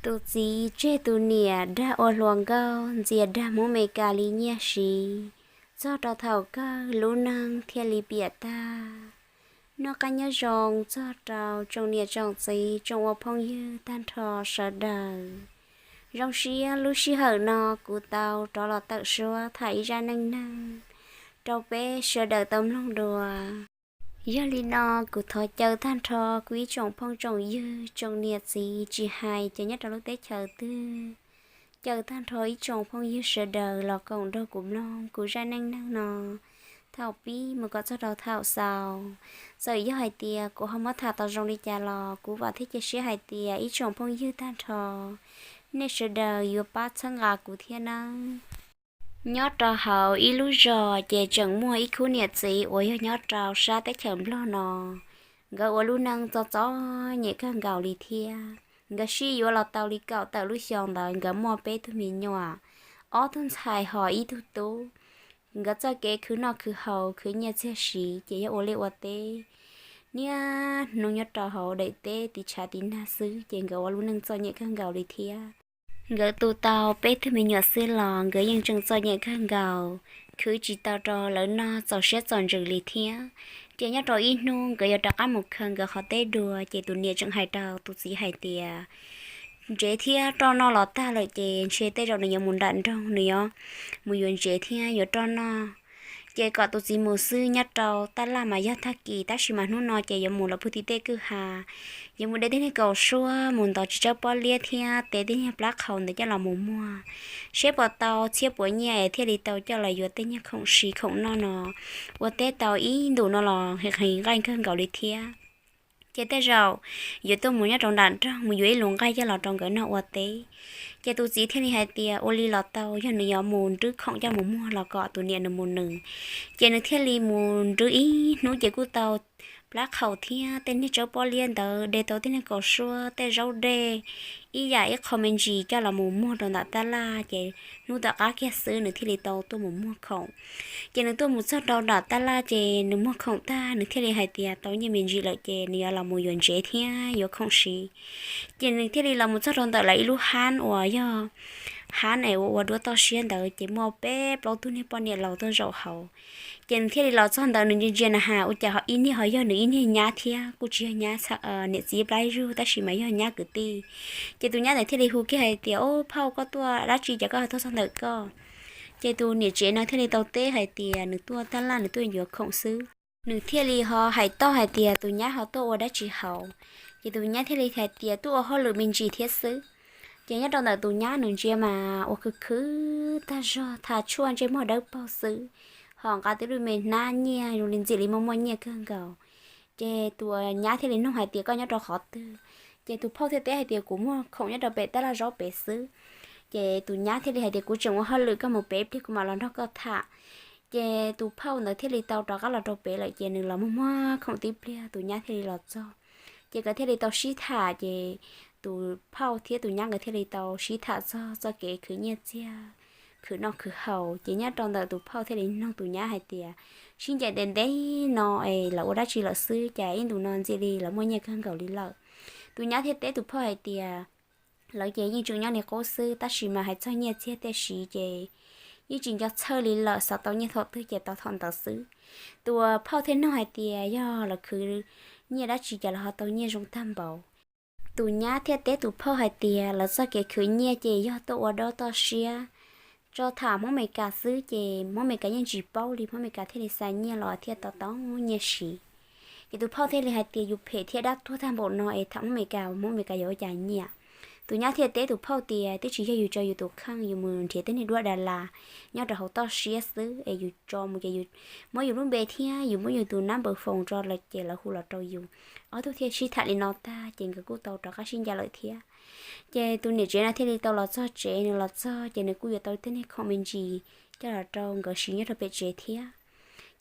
Tus txiv tseg tus niam dag ua hluas nkauj ntxias dag Hmoob Mes Kas li nyiaj siv, txog rau thaum kawg lub neej thiaj li piam tag. Noj qab nyob zoo txog rau tsoom niam tsoom txiv tsoom ua phooj ywg tag nrho sawv daws. Zoo siab lub sij hawm no kuv tau rov los tawm suab tham ib zaj neej neeg rau peb sawv daws tau mloog dua. Yog li no kuv thov caw tag nrho kuv ib tsoom phooj tsoom ywg tsoom niam txiv tsis hais cov nyob rau lub teb chaws twg, caw tag nrho ib tsoom phooj ywg sawv daws los koom nrog kuv mloog kuv zaj neej neeg no thaum pib mus kom txog rau thaum xaus. Txawm yog hais tias kuv ho muab tham tau zoo li cas los kuv vam thiab cia siab hais tias ib tsoom phooj ywg tag nrho nej sawv daws yuav pab txhawb nqa kuv thiab nawb. Nyob rau hauv ib lub zos ces tseem muaj ib khub niam txiv uas yog nyob rau sab teb chaws Nplog no, nkawd ua lub neej txom txom nyem kawg nkaus li thiab. Nkawd sib yuav los tau li kaum tawm lub xyoo ntawd nkawd muaj peb tug me nyuam, ob tug ntxhais ho ib tug tub. Nkawd txoj kev khwv noj khwv haus khwv nyiaj txiag siv ces yog ua liaj ua teb niaj hnub nyob rau hauv daim teb tiv tshav tiv nag xwb ces nkawd ua lub neej txom nyem kawg nkaus li thiab. Nkawd tu tau peb tug me nyuam xwb los nkawd yeej tseem txom nyem kawg nkaus, khwv tsis tau rau lawv noj txaus siab txaus ntsws li thiab. Ces nyob rau ib hnub nkawd yuav rov qab mus khaws nkawd qhov teb dua ces tus niam tseem hais rau tus txiv hais tias, ntsev thiab roj noj los tag lawm ces ntshe tej zaum nws yuav mus nram nroog, nws yuav mus yuav ntsev thiab yuav roj noj. Ces kom tus txiv mus xwb, nyob rau taj laj mas yog tag kis tab sis mas hnub no ces yuav mus lawm puag tim tej kwj ha, yuav mus de tej niag kaus suab mus ntov tsis tsawb pob liab thiab tej niag plab qhau ntawd coj los mus muag, seb puas tau txhiab puas nyiaj es thiaj li tau coj los yuav tej niag khoom siv khoom noj no ua teb tau ib ntus no los nqhis nqaij kawg nkaus li thiab. Ces tej zaum yuav tuaj mus nyob rau nram nroog mus yuav ib lus nqaij coj los rau nkawd noj ua teb. Ces tus txiv thiaj li hais tias ua li los tau, yog nws yuav mus nrhiav khoom coj mus muag los kom tus niam nws mus nws. Ces nws thiaj li mus nrhiav ib hnub ces kuj tau plab qhau thiab tej niag tsawb pob liab ntawd, de tau tej niag kaus suab, tej zaub dej, ib yam ib qho me ntsis coj los mus muag rau ntawm taj laj. Ces hnub tom qab kiag xwb nws thiaj li tau tuaj mus muag khoom. Ces nws tuaj mus txog rau nram taj laj ces nws muag khoom tag nws thiaj li hais tias tau nyiaj me ntsis lawm ces nws yuav los mus yuav ntsev thiab yuav khoom siv. Ces nws thiaj li los mus txog rau ntawm lawv ib lub hab uas yog hab es ua ua duab toj siab ntawd ces muaj peb plaub tug niag poj niam laus tuaj zaum hauv. Ces nws thiaj li los txog ntawd nws ntsia ntsia na has ua cas ho ib niag ho yog nws ib niag nyab thiab kuj tsis yog nyab niam txiv plab zug tab sis mas yog nyab kwv tij. Ces tus nyab ntawd thiaj li hu kiag hais tias, Ob phauj, koj tuaj dab tsi cas koj ho tuaj txog ntawm koj? Ces tus niam tsev no thiaj li tau teb hais tias nws tuaj taj laj nws tuaj yuav khoom xwb. Nws thiaj li ho hais toj hais tias tus nyab ho tuaj ua dab tsi hauv. Ces tus nyab thiaj li hais tias tuaj ua hauj lwm me ntsis thiab xwb. Ces nyob rau ntawm tus nyab nws ntsia mas ua khwv khwv tag zog, tha tshuaj ntsej muag dawb paug xwb, ho nqa tej lub me hnab nyiaj zoo li ntxim li muaj muaj nyiaj kawg nkaus. Ces tus nyab thiaj li nug hais tias koj nyob rau qhov twg? Ces tus phauj thiaj teb hais tias kuv muag khoom nyob rau pem taj laj zaub pem xwb. Ces tus nyab thiaj li hais tias kuv tseem ua hauj lwm, koj mus pem ib pliag kuv mam los nrog koj tham. Ces tus phauj ntawd thiaj li tau rov qab los rau pem lawm ces nws los muag muag khoom tib pliag tus nyab thiaj li los txog. Ces nkawd thiaj li tau sib tham ces tus phauj thiab tus nyab nkawd thiaj li tau sib tham txog txoj kev khwv nyiaj txiag, khwv noj khwv haus. Ces nyob rau ntawm tus phauj thiaj li nug tus nyab hais tias sib ncaim ntev ntev no es lawv ua dab tsi lawm xwb cas ib ntus no ntxim li lawv muaj nyiaj kawg nkaus li lawm. Tus nyab thiaj teb tus phauj hais tias lawv ces yeej tseem nyob li qub xwb tab sis mas hais txog nyiaj txiag tej siv ces yeej tsis nco txhawj li lawm, xav tau nyiaj thaum twg ces tau thaum ntawd xwb. Tus phauj thiaj nug hais tias yog lawv khwv nyiaj dab tsi cas lawv ho tau nyiaj zoo tag npaum. Tus nyab thiaj teb tus phauj hais tias lawv txoj kev khwv nyiaj ces yog tuaj ua duab toj siab, tso tham Hmoob Amelikas xwb ces Hmoob Amelikas yeej tsis paub li, Hmoob Amelikas thiaj li xa nyiaj los thiaj tau tau nyiaj siv. Ces tus phauj thiaj li hais tias yus phem thiab dab tuag tag npaum no es tham Hmoob Amelikas, Hmoob Amelikas yuav ua cas nyiaj? Tus nyab thiaj teb tus phauj tias twb tsis yog yus tso yus tus kheej yus mus nrhiav tej niag duab da las nyob rau hauv toj siab xwb es yus tso mus ces yus muab yus lub npe thiab yus muab yus tus nab npawb foos tso lawm ces lawv hu los rau yus. Ob tug thiaj sib tham li no tag ces nkawd kuj tau rov qab sib ncaim lawm thiab. Ces tus niam tsev no thiaj li tau los txog tsev, nws los txog ces nws kuj yuav tau tej niag khoom me ntsis coj los rau nkawd siv nyob rau pem tsev thiab.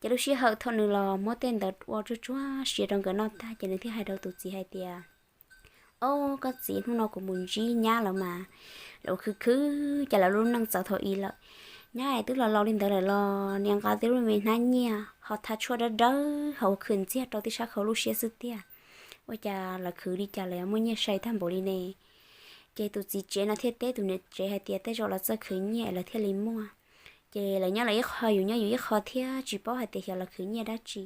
Ces lub sij hawm thaum nws los muab tej ntawd ua tsuag tsuag siav rau nkawd noj tag ces nws thiaj hais rau tus txiv hais tias, Ob, koj txiv, hnub no kuv mus ntsib nyab lawv mas, lawv khwv khwv cas lawv lub neej txawv thaum i lawm. Nyab es twb los laus li ntawd lawm los niaj nqa tej lub me hnab nyiaj ho tha tshuaj dawb dawb ho ua khwv ntxiag rau tib sab khau lub siab xwb tiag. Ua cas lawv khwv li cas lawv muaj nyiaj sai tag npaum li ne? Ces tus txiv tsev no thiaj teb tus niam tsev hais tias tej zaum lawv txawj khwv nyiaj lawv thiaj li muaj. Ces lawv nyob lawv ib qho, yus nyob yus ib qho thiab tsis paub hais tias xyov lawv khwv nyiaj dab tsi.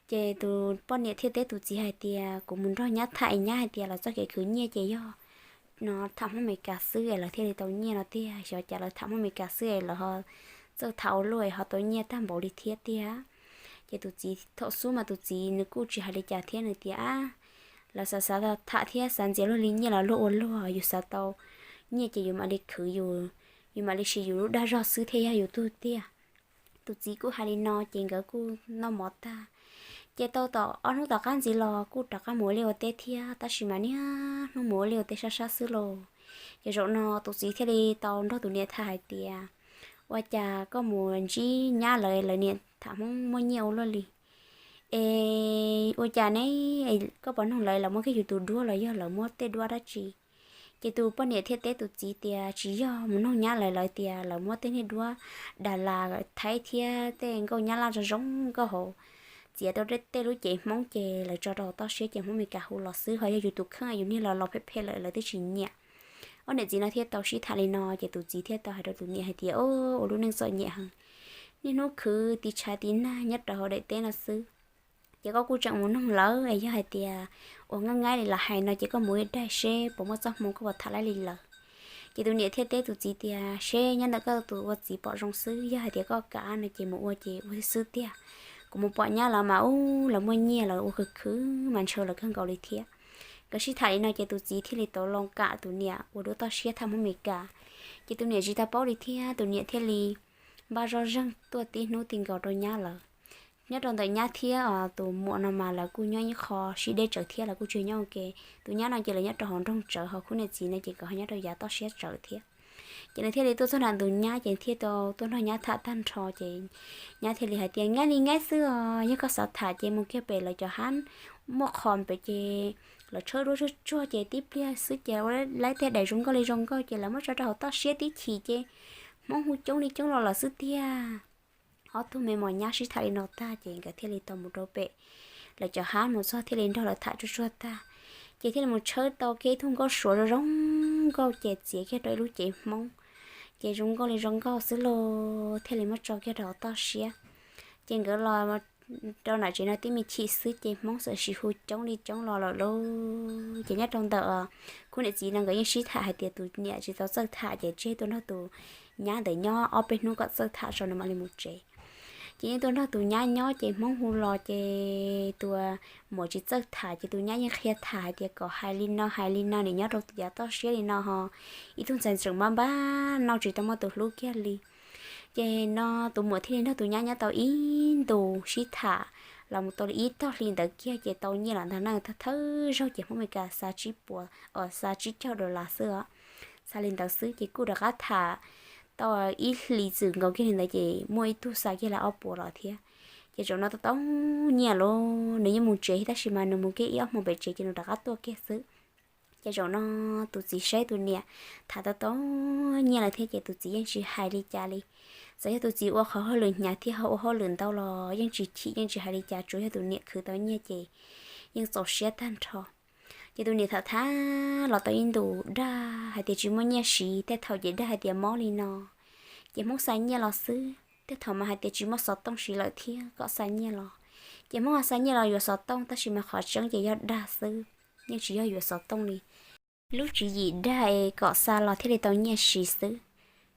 Ces tus poj niam thiaj teb tus txiv hais tias kuv mus nrog nyab tham es nyab hais tias lawv txoj kev khwv nyiaj ces yog no tham Hmoob Amelikas xwb es lawv thiaj li tau nyiaj no tiag, xyov cas lawv tham Hmoob Amelikas xwb es lawv ho txawj tham ua luaj es ho tau nyiaj tag npaum li thiab tiag. Ces tus txiv thaum xub mas tus txiv nws kuj tsis hais li cas thiab, nws tias lawv xav xav tham thiab xav ntxias luag li nyiaj los luag ua luag, yus xav tau nyiaj ces yus mam li khwv, yus mam li siv yus lub dag zog xwb thiaj yog yus tug tiag. Tus txiv kuj hais li no ces nkawd kuj noj mov tag. Ces tau tom ob hnub tom qab ntxiv los kuj rov qab mus ua liaj ua teb thiab, tab sis mas niaj hnub mus ua liaj ua teb sab sab xwb los. Ces zaum no tus txiv thiaj li tau nrog tus niam tham hais tias ua cas koj mus ntsib nyab lawv, lawv niam tham Hmoob muaj nyiaj ua luaj li. Es ua cas ne, koj puas noog lawv, lawv muab kiag yus tus duab los yog lawv muab tej duab dab tsi? Ces tus poj niam thiaj teb tus txiv tias tsis yog, mus noog nyab lawv, lawv tias lawv muab tej niag duab Das Las Thaib thiab tej nkauj nyab laj zoo zoo nkauj hauv txiav rau tej lub cev Hmoob ces lawv tso rau hauv toj siab ces Hmoob Amelikas hu los xwb, ho yog yus tus kheej yus niag los los phem phem lawm lawv twb tsis nyiam. Ob niam txiv no thiaj tau sib tham li no ces tus txiv thiaj tau hais rau tus niam hais tias o, ua lub neej txom nyem heev, niaj hnub khwv tiv tshav tiv nag nyob rau hauv daim teb no xwb. Ces koj kuj tseem mus noog lawv es yog hais tias uas nqaij nqaij li lawv hais no ces koj mus ib daim seb puas muaj txoj hmoo koj puas tham laib li lawv. Ces tus niam thiaj teb tus txiv tias seb nyob ntawm koj tus ua txiv pom zoo xwb, yog hais tias koj kam no ces mus ua ces ua xwb tiag. Kuv mus pom nyab lawv mas ub, lawv muaj nyiaj lawv ua khwv khwv mas ntshaw lawv kawg nkaus li thiab. Nkawd sib tham li no ces tus txiv thiaj li tau loo kam tus niam ua duab toj siab tham Hmoob Amelikas. Ces tus niam tsis tau paub li thiab tus niam thiaj li npaj zoj zeeg tuaj tib hnub ti nkaus rau nyab lawv. Nyob rau ntawm nyab thiab tus muam no mas lawv kuj nyob ib qho sib deb tsawv thiab, lawv kuj tsis nyob ua ke. Tus nyab no ces lawv nyob rau hauv nroog tsawv, ho khub niam txiv no ces nkawd ho nyob rau yav toj siab tsawv thiab. Ces nws thiaj li tuaj txog nram ntug nyab ces thiaj tau tuaj nrog nyab tham tag nrho ces nyab thiaj li hais tias nqaij li nqaij xwb os, yog koj xav tham ces mus kiag pem lawv cov hab, muaj qhov pem ces lawv tshawb duab tsuag tsuag ces tib pliag xwb ces ua laib tej daim zoo nkauj li zoo nkauj ces lawv muab tso rau hauv toj siab tib chim ces Hmoob hu coob li coob los lawm xwb tiag. Ob tug me mos nyab sib tham li no tag ces nkawd thiaj li tau mus rau pem lawv cov hab, mus txog thiaj li nrog lawv tham tsuag tsuag tag. Ces thiaj li mus tshawb tau kiag ib tug nkauj suav zoo zoo nkauj ces txiav kiag rau ib lub cev Hmoob, ces zoo nkauj li zoo nkauj xwb los thiaj li muab tso kiag rau hauv toj siab. Ces nkawd los rau nram tsev no tib me chim xwb ces Hmoob txawm sis hu coob li coob los lawm lauj. Ces nyob rau ntawm khub niam txiv no nkawd yeej sib tham hais tias tus niam tsis tau txawj tham ces tseg tuaj nrog tus nyab ntawd nyob ob peb hnub kom txawj tham tso nws mam li mus tsev. Ces yeej tuaj nrog tus nyab nyob ces Hmoob hu los ces tus muam tsis txawj tham ces tus nyab yeej qhia tham hais tias kom hais li no hais li no, nim nyob rau yav toj siab li no ho ib tug ntxhais ntxawm npab npab no tsis tau muaj tus hlub kiag li. Ces no tus muam thiaj li nrog tus nyab nyob tau ib ntus sib tham los mus tau li ib tog hli ntawd kiag ces tau nyiaj los ntag na, thawj zaug ces Hmoob Amelikas xa tsib puas, xa tsib caug dollar xwb os. Xa li ntawd xwb ces kuj rov qab tham tau ib hlis txwm nkaus kiag li ntawd ces muaj ib tug xa kiag li ob puas los thiab. Ces zaum no tau tau nyiaj los nws yeej mus tsev tab sis mas nws mus kiag ib ob hmo pem tsev ces nws rov qab tuaj kiag xwb. Ces zaum no tus txiv saib tus niam tham tau tau nyiaj lawm thiab ces tus txiv yeej tsis hais li cas li. Txawm yog tus txiv ua qhov hauj lwm hnyav thiab ho ua hauj lwm ntau los yeej tsis chim yeej tsis hais li cas, tsuas yog tus niam khwv tau nyiaj ces yeej txaus siab tag nrho. Ces tus niam tham tham los tau ib ntus dag hais tias tsis muaj nyiaj siv, tej thaum ces dag hais tias mob li no. Ces Hmoob xa nyiaj los xwb, tej thaum mas hais tias tsis muaj xov tooj siv lawm thiab kom xa nyiaj los. Ces Hmoob ho xa nyiaj los yuav xov tooj tab sis mas qhov tseeb ces yog dag xwb, yeej tsis yog yuav xov tooj li. Lub tswv yim dag es kom xa los thiaj li tau nyiaj siv xwb.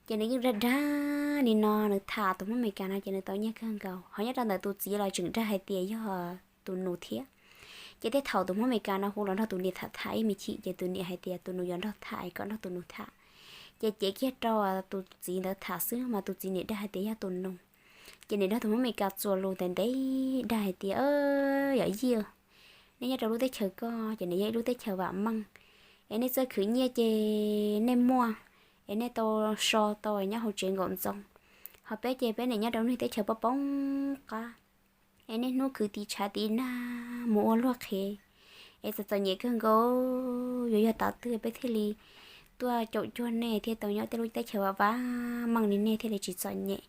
Ces nws yeej dag dag li no, nws tham tus Hmoob Amelikas no ces nws tau nyiaj kawg nkaus. Ho nyob rau ntawm tus txiv los tseem dag hais tias yog tus nus thiab. Ces tej thaum tus Hmoob Amelikas no hu los nrog tus niam tham tham ib me chim ces tus niam hais tias tus nus yuav nrog tham es kom nrog tus nus tham. Ces cev kiag rau tus txiv ntawd tham xwb mas tus txiv niam dag hais tias yog tus nus. Ces niam nrog tus Hmoob Amelikas txuas lus ntev ntev dag hais tias yom yij, nej nyob rau lub teb chaws koj ces nws yog ib lub teb chaws vam meej, es nej txawj khwv nyiaj ces nej muaj, es nej tau so tau nyob hauv tsev nkaum ntxoo. Ho peb ces peb nim nyob rau niag teb chaws poob poob qab, es niaj hnub khwv tiv tshav tiv nag mus ua luag qhev, es txom txom nyem kawg nkaus. Yuav yog tav twg peb thiaj li tuaj caum cuag nej thiaj tau nyob tej lub teb chaws vam meej li nej thiaj li tsis txom nyem.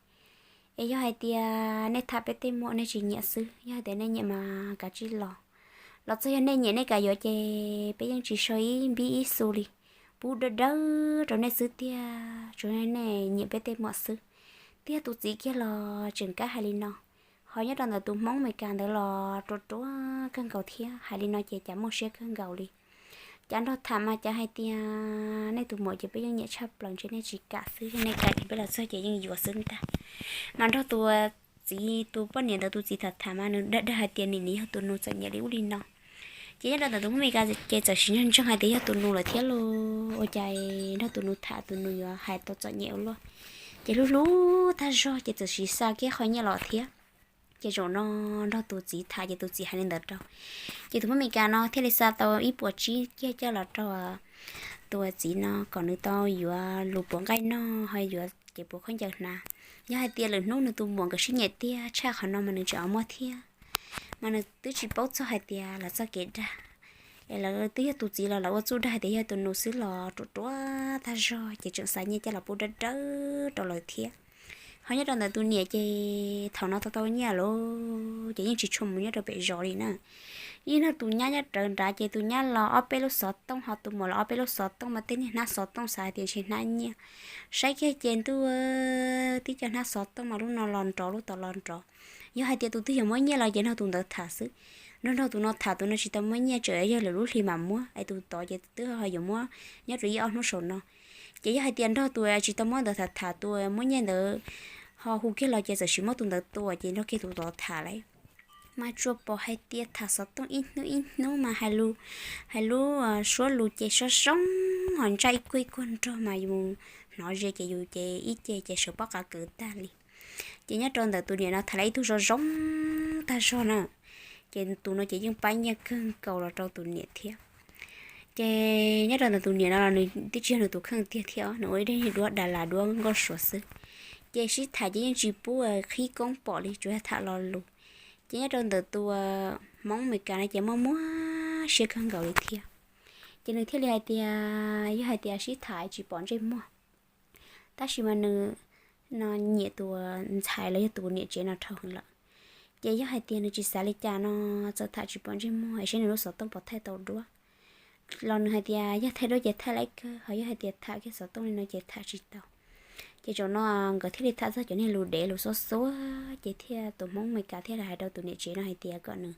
Es yog hais tias nej tham peb tej muam nej tsis nyiam xwb, yog hais tias nej nyiam mas kav tsij los. Los txog yog nej nyiam nej kam yuav ces peb yeej tsis so ib npib ib xu li. pub dawb dawb rau nej xwb tiag, tsuas nej nyiam peb tej muam xwb. Tiag tus txiv kiag los tseem kam hais li no. Ho nyob rau ntawm tus Hmoob Amelikas ntawd los ruam ruam kawg nkaus thiab, hais li no ces cas muaj siab kawg nkaus li. Cas nrog tham mas cas hais tias nej tus muam ces peb yeej nyiam tshaj plaws, ntshe nej tsis kam xwb, yog nej kam ces peb los txog ces yeej yuav xwb ntag. Mas nrog tus txiv, tus poj niam ntawd tus txiv tham tham mas nws dag dag hais tias nim nws yog tus nus txom nyem li ub li no. Ces nyob rau ntawm tus Hmoob Amelikas ces txawm sim ntseeg ntseeg hais tias yog tus nus lawm thiab los ua cas nrog tus nus tham tus nus yuav hais tau txom nyem ua luaj. Ces hlub hlub tag zog ces txawm sim xa kiag qhov nyiaj los thiab. Ces zaum no nrog tus txiv tham ces tus txiv hais li ntawd rau. Ces tus Hmoob Amelikas no thiaj li xa tau ib puas tsib kiag coj los rau tus txiv no kom nws tau yuav lus puav nqaij noj ho yuav cev puav khaub ncaws hnav. Yog hais tias lwm hnub nws tus muam nkawd sib nyiam tiag tshaj qhov no mas nws tseem muab thiab. Mas nws twb tsis paub txog hais tias lawv txoj kev dag, es lawv twb yog tus txiv los lawv ua txuj dag hais tias yog tus nus xwb los ruam ruam tag zog ces tseem xa nyiaj coj los pub dawb dawb rau lawv thiab. Ho nyob rau ntawm tus niam ces thaum no tau tau nyiaj lawm ces yeej tsis tshua mus nyob rau pem zos li na. Yeej nrog tus nyab nyob rawv nrad ces tus nyab los ob peb lub xov tooj ho tus muam los ob peb lub xov tooj mas tej niag hnab xov tooj xav hais tias ntshe hnab nyiaj. Saib kiag ces ntuj, tib co hnab xov tooj mas lub no los nrov lub tod los nrov. Yog hais tias tus twg yuav muab nyiaj los ces nrog tus ntawd tham xwb. Nrog nrog tus no tham tus no tsis tau muab nyiaj, tseem yog lwm lub hli mam muab es tus tod ces twb ho yuav muab nyob rau ib ob hnub saum no. Ces yog hais tias nrog tus tsis tau muab ntawd tham tham tus muab nyiaj ntawd ho hu kiag los ces txawm sim muab tus ntawd tua ces nrog kiag tus tod tham lauj. Mas tsuas pom hais tias tham xov tooj ib hnub ib hnub mas hais lus, hais lub suab lus ces zoo zoo, ho ntsaj ib kuag ib kuag nrog mas yus hnov ze ces yus ces ib ce ces sawv pob qa kwv tag li. Ces nyob rau ntawm tus niam no tham lawv ib tug zoo zoo tag zog na, ces tus no ces yeej pab nyiaj kawg nkaus los rau tus niam thiab. Ces nyob rau ntawm tus niam no los nws twb tsis yog nws tus kheej tiag thiab, nws ua ib daim duab da las duab nkauj suav xwb. Ces sib tham ces yeej tsis pub qhib koob pom li, tsuas yog tham lo lus. Ces nyob rau ntawm tus Hmoob Amelikas no ces muaj muaj siab kawg nkaus li thiab. Ces nws thiaj li hais tias yog hais tias sib tham tsis pom ntsej muag, tab sis mas nws no nyiam tus ntxhais los yog tus niam tsev no dhau heev lawm. Ces yog hais tias nws tsis xav li cas no, txawm tham tsis pom ntsej muag es saib nws lub xov tooj puas thaij tau duab. Los nws hais tias yog thaij duab ces thaij lawm kawg, ho yog hais tias tham kiag xov tooj li no ces tham tsis tau. Ces zaum no nkawd thiaj li tham txog cov niag lus dev lus xuab xuab ces thiaj tus Hmoob Amelikas thiaj li hais rau tus niam tsev no hais tias kom nws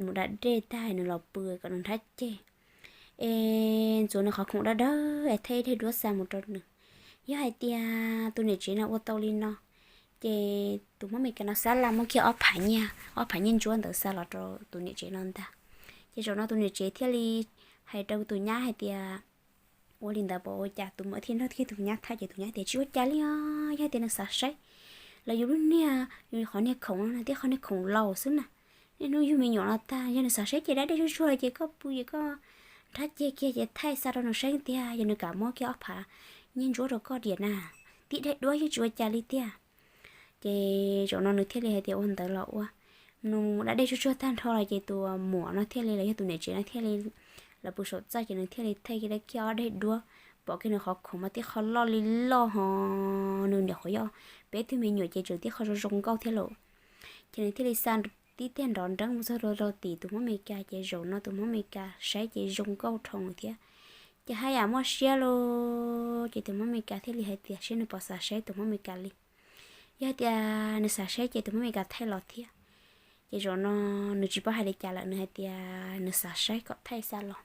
mus da dej tag nws los pw kom nws nrhab ceg, es ntxuav nws qhov khoom dawb dawb es thaij ib daim duab xa mus rau nws. Yog hais tias tus niam tsev no ua tau li no, ces tus Hmoob Amelikas no xab laj muab kiag ob phav nyiaj, ob phav nyiaj ntsuab ntawd xa los rau tus niam tsev no ntag. Ces zaum no tus niam tsev thiaj li hais rau tus nyab hais tias, ua li ntawd pom ua cas tus muam thiaj nrog kiag tus nyab tham, ces tus nyab tias tsis ua cas li os, yog tias nws xav saib los yus lub niag, yus qhov niag khoom no na tib qhov niag khoom laus xwb na, niaj hnub yug me nyuam no tag, yog nws xav saib ces da dej tsuag tsuag ces koj pw ces koj nrhab ceg kiag ces thaij xa rau nws saib tiag, yog nws kam muab kiag ob phav nyiaj ntsuab rau koj diam na, tib daim duab yeej tsis ua cas li tiag. Ces zaum no nws thiaj li hais tias ua ntawd los ua, nws da dej tsuag tsuag tag nrho los ces tus muam no thiaj li los yog tus niam tsev no thiaj li los pw saum txaj ces nws thiaj li thaij kiag kiag ob daim duab, pom kiag nws qhov khoom mas tib qho loj li loj ho, nws nyuam qhuav yog peb tug me nyuam ces tseem tib qho zoo zoo nkauj thiab lauj. Ces nws thiaj li xa tib tiag nrov nreeb mus txog rau tim tus Hmoob Amelikas, ces zaum no tus Hmoob Amelikas saib ces zoo nkauj dhau nws thiab. Ces haj yam muaj siab lauj, ces tus Hmoob Amelikas thiaj li hais tias saib nws puas xav saib tus Hmoob Amelikas li. Yog hais tias nws xav saib ces tus Hmoob Amelikas thaij los thiab. Ces zaum no nws tsis paub hais li cas lawm, nws hais tias nws xav saib kom thaij xa los.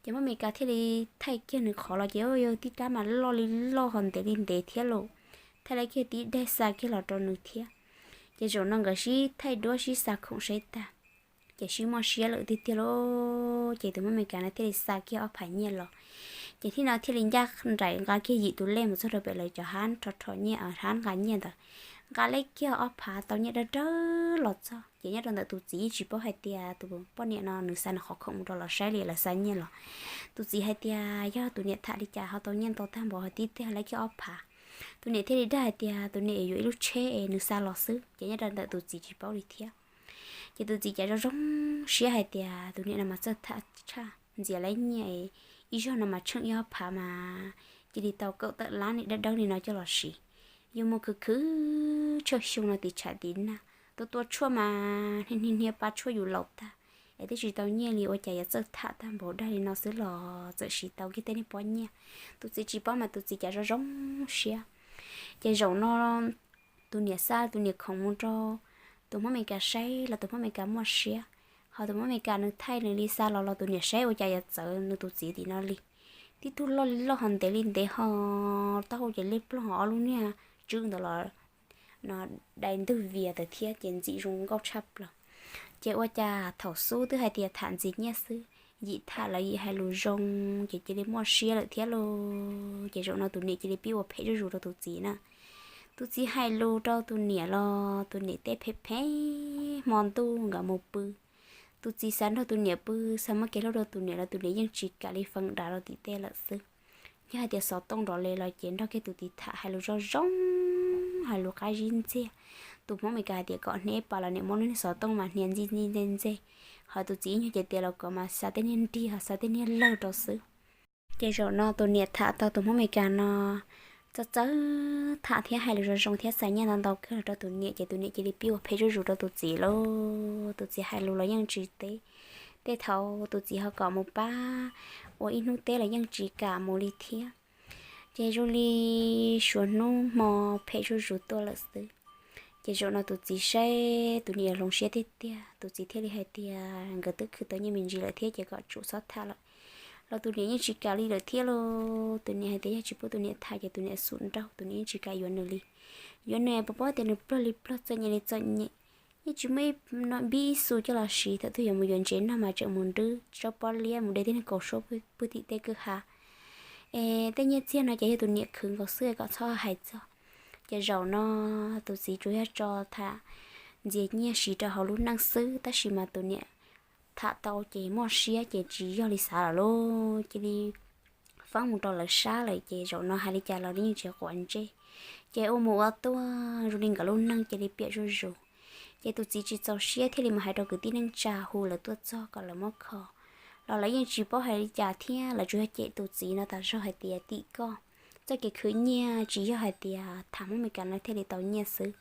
Ces Hmoob Amelikas thiaj li thaij kiag nws qhov los ces yog tib rab mas loj li loj ho ntev li ntev thiab lauj, thaij li kiag tib daim xa kiag los rau nws thiab. Ces zaum no nkawd sib thaij duab sib xa khoom saib tag, ces sib muaj siab lawm tiag tiag lauj. Ces tus Hmoob Amelikas no thiaj li xa kiag ob phav nyiaj los, ces thiaj no thiaj li ncaj nraim nqa kiag yim tus lej mus txog rau pem lawv cov hab rho rho nyiaj, hab nqa nyiaj ntawd, nqa li kiag ob phav tau nyiaj dawb dawb los txog. Ces nyob rau ntawm tus txiv yeej tsis paub hais tias tus poj niam no nws xa nws qhov khoom mus rau lawv saib li lawv xa nyiaj los. Tus txiv hais tias yog tus niam tham li cas ho tau nyiaj ntau tag npaum ho tib teg li kiag ob phav. Tus niam thiaj li dag hais tias tus niam yuav ib lub tsheb es nws xa los xwb, ces nyob rau ntawm tus txiv tsis paub li thiab. Ces tus txiv cas zoo zoo siab hais tias tus niam no mas txawj tham tshaj, ntxias li nyiaj ib zaug no mas tsheej ib ob phav mas cia li tau kaum tawm lab li dawb dawb li no coj los siv. Yuav mus khwv khwv tshaw xyoo no tiv tshav tiv nag, tua tua tshuaj mas hnia hnia pa tshuaj yus laus tag, es twb tsis tau nyiaj li, ua cas yuav txawj tham tag npaum dag li no xwb los txawm siv tau kiag tej niag pob nyiaj. Tus txiv tsis paub mas tus txiv cas zoo zoo siab. Ces zaum no tus niam xa tus niam khoom mus rau tus Hmoob Amelikas saib los tus Hmoob Amelikas muaj siab, ho tus Hmoob Amelikas nws thaij nws li xa los los tus niam saib ua cas yuav txawv nws tus txiv tim no li. Tib tug loj li loj ho ntev li ntev ho taub hau ces liab ploog ho ob lub niag tswb ntawd los no dai ntug vias ntawd thiab ces ntxim zoo nkauj tshaj plaws. Ces ua cas thaum xub twb hais tias tham ntxiv nyiaj xwb, yim tham lawv yim hais lus zoo ces cia li muaj siab lawm thiab lauj. Ces zaum no tus niam cia li pib ua phem zuj zus rau tus txiv na. Tus txiv hais lus rau tus niam los tus niam tej phem phem, hmo ntuj nkawd mus pw, tus txiv xav nrog tus niam pw, xav muab kev hlub rau tus niam los tus niam yeej tsis kam li, feem dav rau tim tej lawm xwb. Yog hais tias xov tooj nrov li los ces nrog kiag tus txiv tham hais lus zoo zoo, hais lus qab zib ntxiag. Tus Hmoob Amelikas hais tias kom hnia ib pas los niam muab lub niag xov tooj mas hnia ntxi ntxi ntxi ntxi, ho tus txiv ib nyuag ces tias los kom mas xa tej niag nrig ho xa tej niag lawg rau xwb. Ces zaum no tus niam tham tau tus Hmoob Amelikas no txawj txawj tham thiab hais lus zoo zoo thiab xa nyiaj ntau ntau kawg los rau tus niam ces tus niam cia li pib ua phem zuj zus rau tus txiv lauj. Tus txiv hais lus los yeej tsis teb, tej thaum tus txiv ho kom mus pab ua ib hnub teb los yeej tsis kam mus li thiab. Ces zoo li suav hnub hmo phem zuj zus tuaj lawm xwb. Ces zaum no tus txiv saib tus niam yuav hloov siab tiag tiag, tus txiv thiaj li hais tias nkawd twb khwv tau nyiaj me ntsis lawm thiab ces kom tsum txhob tham lawm. Los tus niam yeej tsis kam li lawm thiab lauj. Tus niam hais tias yog tsis pub tus niam tham ces tus niam xum nrauj, tus niam yeej tsis kam yuav nws li. Yuav nws puas paub tias nws pluag li pluag, txom nyem li txom nyem, yeej tsis muaj ib npib ib xu coj los siv, thaum twg yuav mus yuav ntsev noj mas tseem mus nrwb tsob pob liab mus de tej niag kaus suab pw tim tej kwj ha. Es tej nyiaj txiag no ces yog tus niam khwv nkaus xwb kom txhob hais txog. Ces zaum no tus txiv tsuas yog tso tham ntxias nyiaj siv rau hauv lub neej xwb, tab sis mas tus niam tham tau ces muaj siab ces tsis yog li xav lawm lauj. Cia li foob mus rau lawv sab lawm ces zaum no hais li cas los yeej tsis quav ntsej. Ces ua mus ua tuaj zoo li nkawd lub neej cia li piam zuj zus. Ces tus txiv tsis txaus siab thiaj li mus hais rau kwv tij neej tsa hu lawv tuaj txog kom lawv muab kho. Los lawv yeej tsis paub hais li cas thiab, lawv tsuas yog cem tus txiv no tas zog hais tias tim koj txoj kev khwv nyiaj tsis yog hais tias tham Hmoob Amelikas no thiaj li tau nyiaj xwb.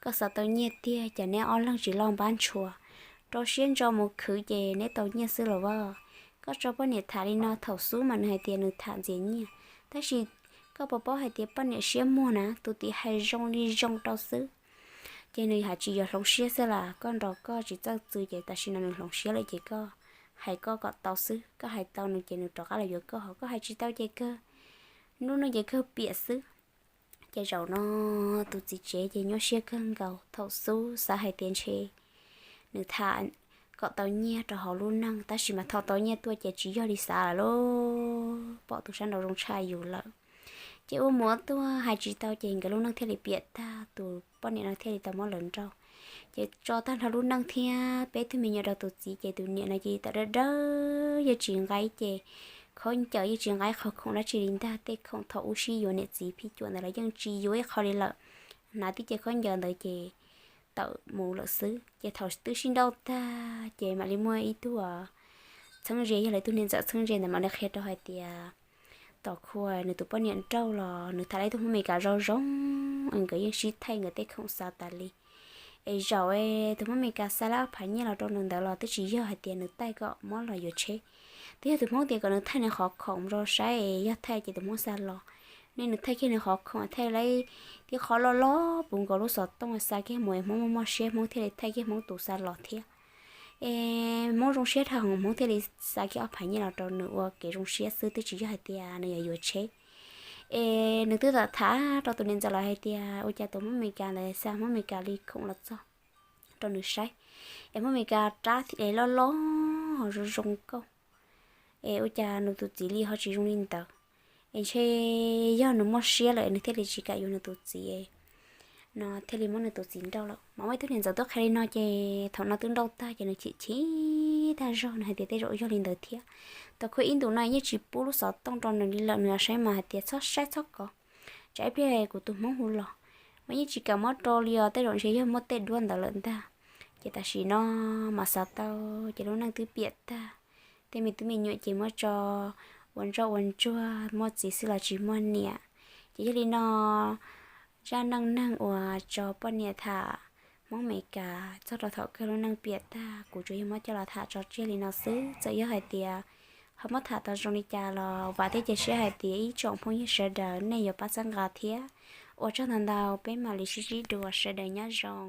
Koj xav tau nyiaj tiag ces neb ob leeg tsis loj npab ntshua, rau siab ntso mus khwv ces neb tau nyiaj xwb los as. Koj tso poj niam tham li no, thaum xub mas nws hais tias nws tham ntxias nyiaj, tab sis koj puas paub hais tias poj niam siab muag na, tus txiv hais zoo li zoo rau xwb. Ces nws hais tsis yuav hloov siab xwb las, koj nrog koj tsis txawj txwv ces tam sim no nws hloov siab lawm ces koj hais koj kom tau xwb, koj hais tau nws ces nws rov qab los yuav koj, ho koj hais tsis tau ces kawg, hnub no ces kawg piam xwb. Ces zaum no tus txiv tsev ces nyuaj siab kawg nkaus, thaum xub xav hais tias ntshe nws tham kom tau nyiaj rau hauv lub neej, tab sis mas thaum tau nyiaj tuaj ces tsis yog li xav lawm lauj, pom tus sab nraud zoo tshaj yus lawm. Ces ua mus ua tuaj hais tsis tau ces nkawd lub neej thiaj li piam tag, tus poj niam no thiaj li tau muab lawv nrauj. Ces tso tag nrho lub neej thiab peb tug me nyuam rau tus txiv ces tus niam no ces tawm dawb dawb yeej tsis nqaij ces khaub ncaws yeej tsis nqaij qhov khoom dab tsi li ntag, tej khoom thaum ub sib yuav niam txiv phij cuam ntawd los yeej tsis yuav ib qho li lawm. Hnav tib ce khaub ncaws ntawd ces tawm mus lawm xwb. Ces thaum twb sib nrauj tag ces mam li muaj ib tug txheeb ze, yog lawv tug niag ntxawm txheeb ze ntawd mam li qhia rau hais tias tom qhua nws tus poj niam nrauj los nws tham lawv ib tug Hmoob Amelikas zoo zoo, nkawd yeej sib thaij nkawd tej khoom xa tas li. Es zaum tus Hmoob Amelikas xa lawv ob phav nyiaj los rau nws ntawd los twb tsis yog hais tias nws thaij kom muab los yuav tsheb, twb yog tus Hmoob tias kom nws thaij nws qhov khoom rau saib es yog thaij ces tus Hmoob xa los. Nej nws thaij kiag nws qhov khoom, thaij lawv tib qhov loj loj puv nkaus lub xov tooj xa kiag mus es Hmoob muaj muaj siab Hmoob thiaj li thaij kiag Hmoob tus xa los thiab. Es Hmoob zoo siab dhau Hmoob thiaj li xa kiag ob phav nyiaj los rau nws ua kev zoo siab xwb, twb tsis yog hais tias nws yuav yuav tsheb. Es nws twb tham tham rau tus niam ntxawm lawv hais tias ua cas tus Hmoob Amelikas ntawd xa Hmoob Amelikas li khoom los txog rau nws saib, es Hmoob Amelikas rab es loj loj ho zoo zoo nkauj, es ua cas nws tus txiv li ho tsis zoo li ntawd. Es ntshe yog nws muaj siab lawm nws thiaj li tsis kam yuav nws tus txiv no thiaj li muab nws tus txiv nrauj lawm. Mas muaj ib tug niam ntxawm tuaj qhia li no ces thaum no twb nrauj tag ces nws chim chim tag zog, nws hais tias tej zaum yog li ntawd thiab. Tom qhua ib ntus no yeej tsis pub lub xov tooj rau nws li lawm, nws saib mas hais tias txhob saib txhob kov, tsam ib pliag kuv tus Hmoob hu los. Mas yeej tsis kam muab rau li os, tej zaum ntshe yog muaj tej duab ntawd lawm ntag. Ces tam sim no mas xav tau ces lub neej twb piam tag, tej me tub me nyuam ces muab tso ua ntsoj ua ntsuag, muaj txiv xwb los tsis muaj niam. Ces yog li no zaj neej neeg uas tso poj niam tham Hmoob Amelikas txog rau thaum kawg lub neej piam tag, kuv tsuas yog muab coj los tham tso tseg li no xwb. Txawm yog hais tias ho muab tham tau zoo li cas los vam thiab cia siab hais tias ib tsoom phooj ywg sawv daws nej yuav pab txhawb nqa thiab. Ua tsaug ntau ntau, peb mam li sib ntsib dua, sawv daws nyob zoo.